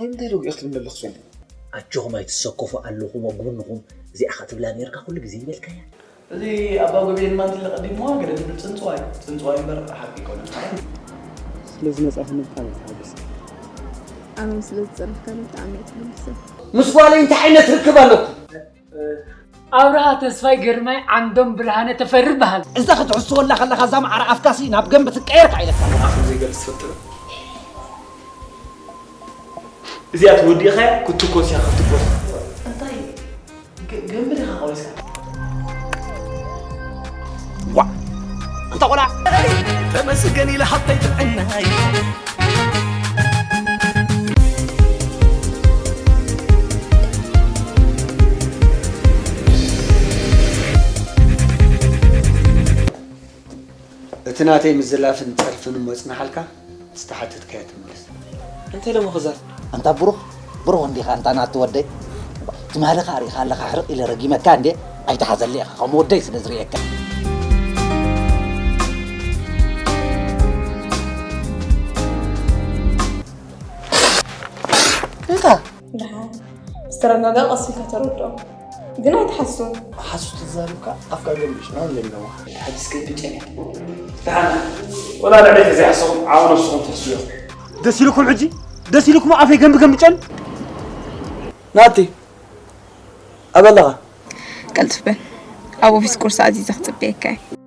እንታይ ዶ ገይርክ ትብል ዘለኽ ሰው? ኣጆኹም ኣይትሰከፉ ኣለኹ መጉብንኹም። እዚኣ ኸዓ ትብላ ነርካ ኩሉ ግዜ ዝበልካያ። እዚ ኣባ ጎብየ ድማ እንተለ ቀዲምዋ ገለ ዝብል ጽንጽዋይ ጽንጽዋይ እምበር ሓቂ ኣይኮነን። ስለ ዝመጻእኽኒ ብጣዕሚ እየ ተሓጒሰ። ኣነ ስለ ዝጸረፍካኒ ብጣዕሚ እየ ተሓጒሰ። ምስ ጓለይ እንታይ ዓይነት ርክብ ኣለኩም? ኣብርሃ ተስፋይ ግርማይ ዓንዶም ብርሃነ ተፈሪ ይበሃል። እዛ ክትሕስወላ ከለኻ እዛ መዓር ኣፍካሲ ናብ ገንቢ ትቀየር ከኣ ኢለካ ኣለኹ። ኣፉ ዘይገልጽ ፍጥረት። እዚኣ ተወዲእኻያ ክትትኮስ እያ ክትትኮስ። እንታይ ገንቢ ዲኻ ቆሪስካ? ዋ እንታ ቆልዓ ተመስገን ኢለ ሃብተይ ጥዕናይ እቲ ናተይ ምዝላፍን ጸርፍን እሞ ጽናሓልካ ዝተሓተትካዮ ትምልስ። እንታይ ኢለ እሞ ክዛረብ? ኣንታ ብሩኽ፣ ብሩኽ እንዲኻ ኣንታ ናቱ ወደይ። ትማሊ ከኣ ርኢኻ ኣለኻ ሕርቕ ኢለ ረጊመካ እንድየ። ኣይትሓዘለይ ኢኻ ከምኡ ወደይ ስለ ዝርእየካ። እንታይ? ደሓን ምስ ተረጋጋ ቀስ ኢልካ ተረድኦ። ግን ኣይትሓሱ። ሓሱ ተዛሪብካ ኣፍካ ገምብሽ ነው እንደሚለው ሓዲስ ገምብጨን እያ። ደሓን ወላ ልዕለይ ተዘይሓሰኹም ዓው ነብስኹም ትሕስቡ ኢኹም። ደስ ኢልኩም ሕጂ ደስ ኢልኩም ኣፈይ ገምቢ ገምብጨን። ናቲ ኣበይ ኣለኻ? ቀልጥፍ በል ኣብ ኦፊስ ቁርሲ ኣዚዘ ክጽበየካ እየ።